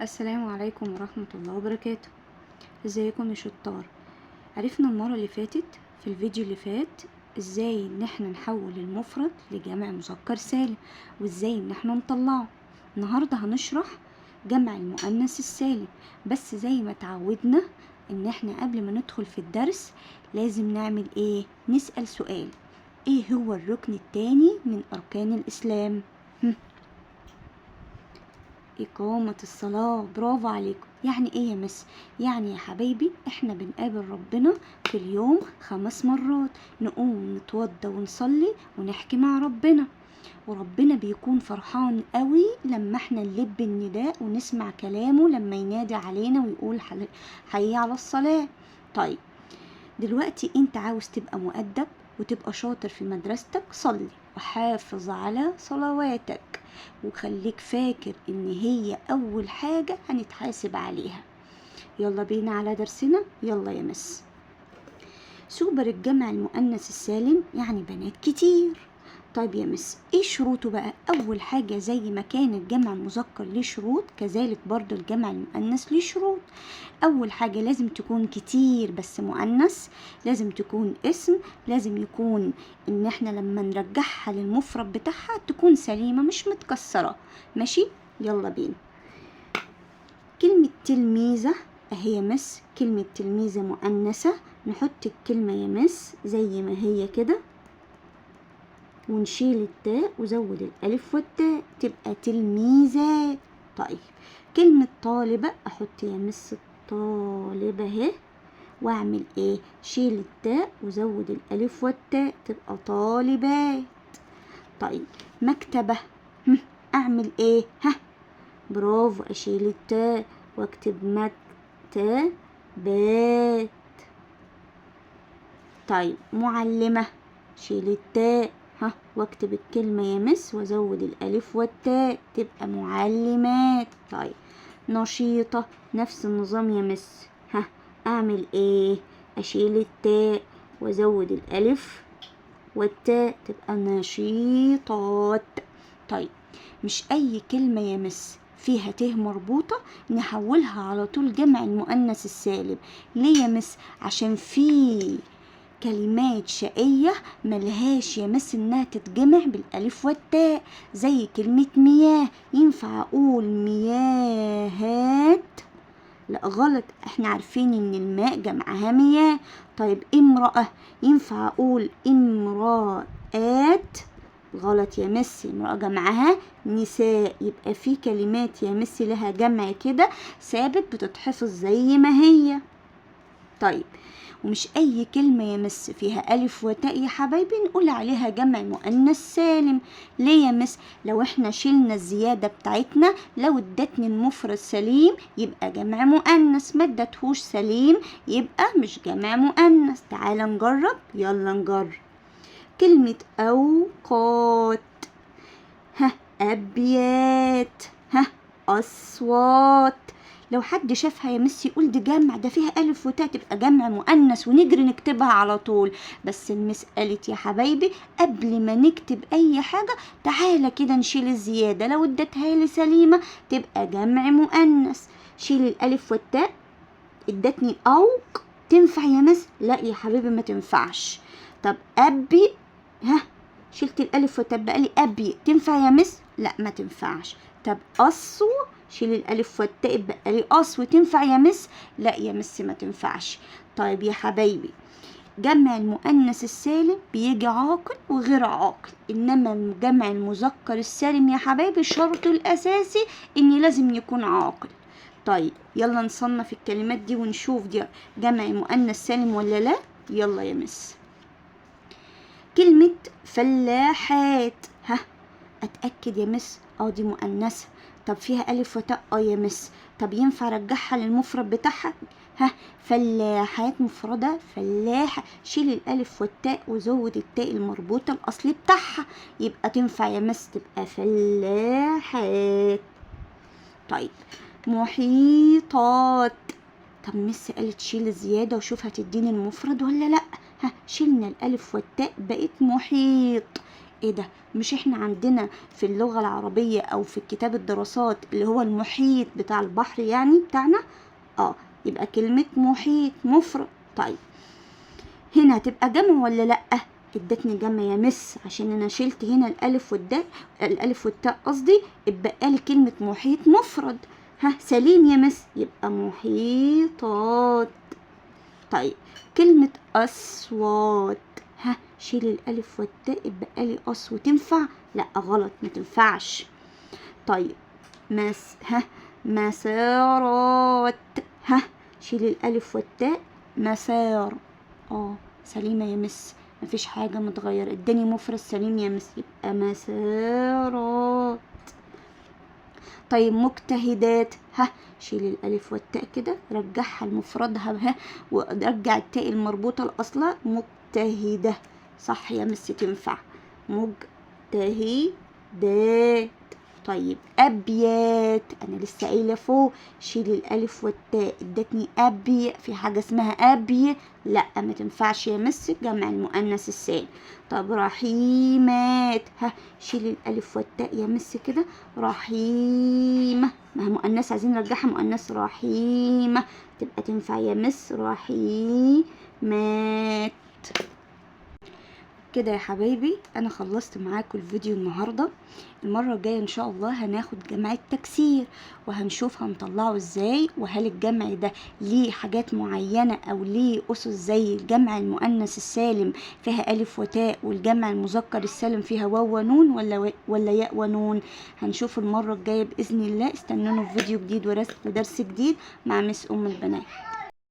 السلام عليكم ورحمة الله وبركاته. ازيكم يا شطار؟ عرفنا المرة اللي فاتت في الفيديو اللي فات ازاي ان احنا نحول المفرد لجمع مذكر سالم وازاي ان احنا نطلعه. النهاردة هنشرح جمع المؤنث السالم، بس زي ما تعودنا ان احنا قبل ما ندخل في الدرس لازم نعمل ايه؟ نسأل سؤال. ايه هو الركن التاني من اركان الاسلام؟ إقامة الصلاة. برافو عليكم. يعني إيه يا مس؟ يعني يا حبايبي إحنا بنقابل ربنا في اليوم 5 مرات، نقوم نتوضى ونصلي ونحكي مع ربنا، وربنا بيكون فرحان قوي لما إحنا نلب النداء ونسمع كلامه لما ينادي علينا ويقول حي على الصلاة. طيب دلوقتي أنت عاوز تبقى مؤدب وتبقى شاطر في مدرستك، صلي وحافظ على صلواتك، وخليك فاكر ان هي اول حاجة هنتحاسب عليها. يلا بينا على درسنا. يلا يا مس. سوبر الجمع المؤنث السالم يعني بنات كتير. طيب يا مس ايه شروطه بقى؟ اول حاجة زي ما كان الجمع المذكر ليه شروط، كذلك برضو الجمع المؤنث ليه شروط. اول حاجة لازم تكون كتير بس مؤنث، لازم تكون اسم، لازم يكون ان احنا لما نرجعها للمفرد بتاعها تكون سليمة مش متكسرة. ماشي، يلا بينا. كلمة تلميذة اهي يا مس، كلمة تلميذة مؤنثة، نحط الكلمة يا مس زي ما هي كده ونشيل التاء وزود الألف والتاء تبقى تلميذات. طيب كلمة طالبة أحط يا مس الطالبة اهي وأعمل إيه؟ شيل التاء وزود الألف والتاء تبقى طالبات. طيب مكتبة أعمل إيه؟ ها برافو، أشيل التاء وأكتب مكتبات. طيب معلمة، شيل التاء ها واكتب الكلمة يا مس وازود الألف والتاء تبقى معلمات. طيب نشيطة، نفس النظام يا مس، ها اعمل ايه؟ اشيل التاء وازود الألف والتاء تبقى نشيطات. طيب مش اي كلمة يا مس فيها ت مربوطة نحولها على طول جمع المؤنث السالم. ليه يا مس؟ عشان في كلمات شقية ملهاش يا مس انها تتجمع بالالف والتاء، زي كلمة مياه. ينفع اقول مياهات؟ لا غلط، احنا عارفين ان الماء جمعها مياه. طيب امرأة، ينفع اقول امرأات؟ غلط يا مس، امرأة جمعها نساء. يبقى في كلمات يا مس لها جمع كده ثابت بتتحفظ زي ما هي. طيب ومش اي كلمة يا مس فيها الف وتاء يا حبايبي نقول عليها جمع مؤنث سالم. ليه يا مس؟ لو احنا شلنا الزيادة بتاعتنا، لو ادتني المفرد سليم يبقى جمع مؤنث، ما ادتهوش سليم يبقى مش جمع مؤنث. تعالى نجرب، يلا نجرب. كلمة اوقات، ها ابيات، ها اصوات. لو حد شافها يا مس يقول دي جمع، ده فيها ألف وتاء تبقى جمع مؤنث ونجري نكتبها على طول. بس المس قالت يا حبايبي قبل ما نكتب أي حاجة تعالى كده نشيل الزيادة، لو ادتها لي سليمة تبقى جمع مؤنث. شيل الألف والتاء، ادتني أوق، تنفع يا مس؟ لا يا حبيبي ما تنفعش. طب أبي، ها شلت الألف والتاء بقى لي أبي، تنفع يا مس؟ لا ما تنفعش. طب أصو، شيل الألف والتاء بقى لي أصو، تنفع يا مس؟ لا يا مس ما تنفعش. طيب يا حبايبي جمع المؤنث السالم بيجي عاقل وغير عاقل، إنما جمع المذكر السالم يا حبايبي شرطه الأساسي إن لازم يكون عاقل. طيب يلا نصنف الكلمات دي ونشوف دي جمع مؤنث سالم ولا لا. يلا يا مس. كلمة فلاحات، ها أتأكد يا مس، دي مؤنثة. طب فيها ألف وتاء؟ يا مس. طب ينفع أرجعها للمفرد بتاعها؟ ها فلاحات مفردة، فلاحة، شيل الألف والتاء وزود التاء المربوطة الأصل بتاعها، يبقى تنفع يا مس تبقى فلاحات. طيب محيطات، طب مس قالت شيل الزيادة وشوف هتديني المفرد ولا لأ. ها شيلنا الألف والتاء بقت محيط. ايه ده؟ مش احنا عندنا في اللغة العربية او في كتاب الدراسات اللي هو المحيط بتاع البحر يعني بتاعنا؟ يبقى كلمة محيط مفرد. طيب هنا هتبقى جمع ولا لأ؟ ادتني جمع يا مس، عشان انا شلت هنا الالف والداء، الالف والتاء قصدي، اتبقى لي كلمة محيط مفرد. ها سليم يا مس، يبقى محيطات. طيب كلمة أصوات، ها شيل الألف والتاء اتبقى لي أص، وتنفع؟ لا غلط، ما تنفعش. طيب مس، ها مسارات، ها شيل الألف والتاء مسار. سليمة يا مس، مفيش حاجة متغيرة، اداني مفرد سليم يا مس، يبقى مسارات. طيب مجتهدات، ها شيل الألف والتاء كده، رجعها لمفردها، ها ورجع التاء المربوطة لأصلها، مجتهدة. صح يا مس، تنفع مجتهدات. طيب أبيات، أنا لسه قايلة فوق شيل الألف والتاء، ادتني أبي، في حاجة اسمها أبي؟ لا ما تنفعش يا مس، جمع المؤنث السالم. طب رحيمات، ها شيل الألف والتاء يا مس كده، رحيمة، ما هي مؤنث، عايزين نرجعها مؤنث، رحيمة تبقى تنفع يا مس، رحيمات. كده يا حبايبي انا خلصت معاكم الفيديو النهارده. المره الجايه ان شاء الله هناخد جمع التكسير، وهنشوف هنطلعه ازاي، وهل الجمع ده ليه حاجات معينه او ليه اسس زي الجمع المؤنث السالم فيها الف وتاء، والجمع المذكر السالم فيها واو ونون ولا ياء ونون. هنشوف المره الجايه باذن الله. استنونا في فيديو جديد ودرس جديد مع مس ام البنات.